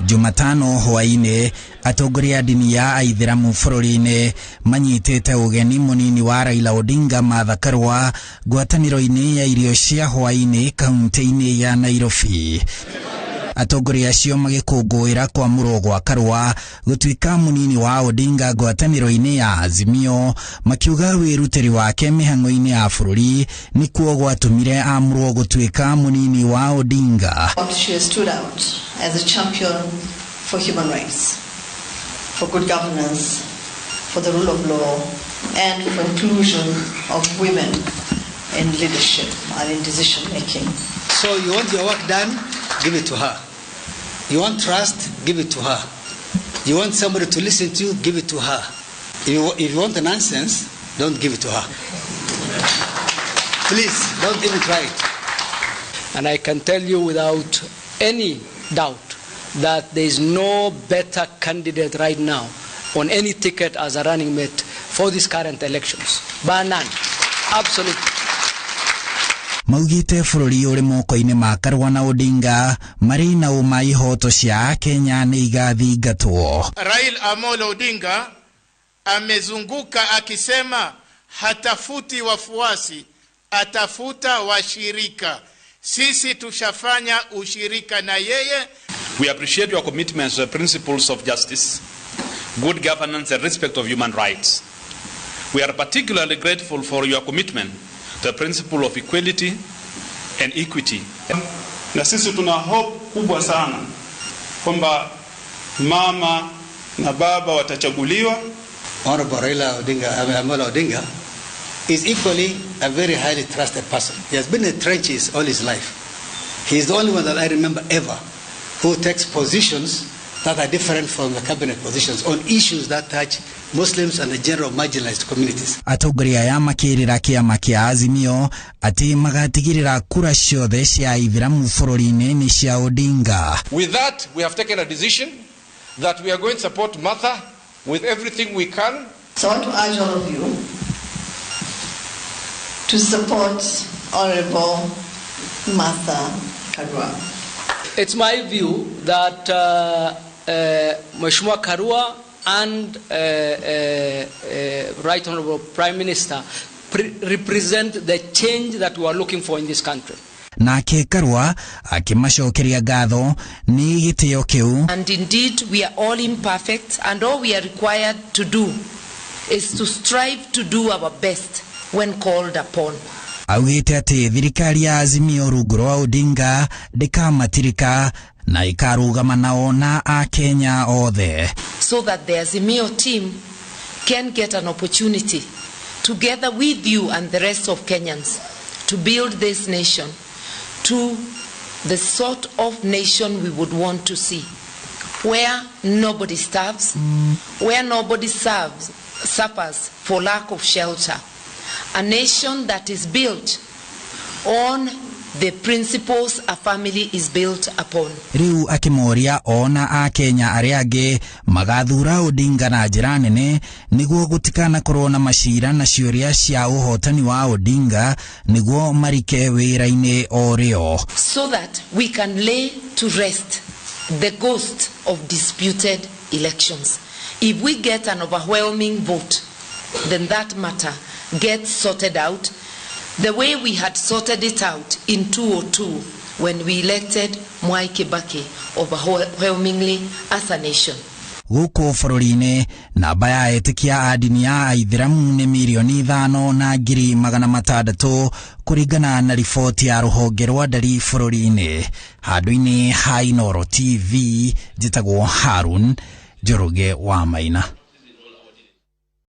Jumatano hwaĩ-inĩ, atongoria a ndini ya Aithĩramu bũrũri-inĩ manyitĩte ũgeni mũnini wa Raila Odinga, Martha Karua, ngwatanĩro-inĩ ya irio cia hwaĩ-inĩ kaunti-inĩ ya Nairobi. Atongoria acio magĩkũngũĩra kwamũrwo gwa Karua gũtuĩka mũnini wa Odinga ngwatanĩro-inĩ ya Azimio, makiuga wĩrutĩri wake mĩhang'o-inĩ ya bũrũri nĩkuo gwatũmire amũrwo gũtuĩka mũnini wa Odinga. She has stood out as a champion for human rights, for good governance, for the rule of law, and for inclusion of women in leadership and in decision making. So you want your work done, give it to her. You want trust, give it to her. You want somebody to listen to you, give it to her. If you want the nonsense, don't give it to her. Please, don't even try it. And I can tell you without any doubt that there is no better candidate right now on any ticket as a running mate for these current elections. Bar none. Absolutely. Maugĩte bũrũri ũrĩ moko-inĩ ma Karua na Odinga, marĩ na ũma ihoto cia Akenya nĩ igathingatwo. Raila Amolo Odinga amezunguka akisema hatafuti wafuasi, atafuta washirika. Sisi tushafanya ushirika na yeye. We appreciate your commitment to the principles of justice, good governance, and respect of human rights. We are particularly grateful for your commitment to the principle of equality and equity. Na sisi tuna hope kubwa sana kwamba mama na baba watachaguliwa. Honorable Raila Odinga, Amolo Odinga, is equally a very highly trusted person. He has been in the trenches all his life. He is the only one that I remember ever who takes positions that are different from the cabinet positions on issues that touch Muslims and the general marginalized communities. Atongoria aya makĩrĩra kĩama kĩa Azimio atĩ magatigĩrĩra kura ciothe cia Aithĩramu bũrũri-inĩ nĩ cia Odinga. With that, we have taken a decision that we are going to support Martha with everything we can. So I want to urge all of you to support Honorable Martha Karua. It's my view that Mheshimiwa Karua and Right Honorable Prime Minister represent the change that we are looking for in this country. Nake Karua akĩmacokeria ngatho nĩ gĩtĩo kĩu. And indeed, we are all imperfect, and all we are required to do is to strive to do our best when called upon. Augĩte atĩ thirikari ya Azimio rungu rwa Odinga ndĩkamatirika na ĩkarũgama nao na Akenya othe. So that the Azimio team can get an opportunity, together with you and the rest of Kenyans, to build this nation to the sort of nation we would want to see, where nobody starves, where nobody suffers for lack of shelter, a nation that is built on the principles a family is built upon. Rĩu akĩmoria ona Akenya arĩa angĩ magathura Odinga na njĩra nene nĩguo gũtikanakorwo na macira na ciũria cia ũhotani wa Odinga, nĩguo marike wĩra-inĩ o rĩo. So that we can lay to rest the ghost of disputed elections. If we get an overwhelming vote, then that matter gets sorted out the way we had sorted it out in 2002 when we elected Mwai Kibaki overwhelmingly as a nation. Gũkũ bũrũri-inĩ, namba ya etĩkia a ndini ya Aithĩramu nĩ 5,600,000 kũringana na riboti ya rũhonge rwa ndari bũrũri-inĩ. Handũ-inĩ ha Inooro TV, njĩtagwo Harun Njoroge wa Maina.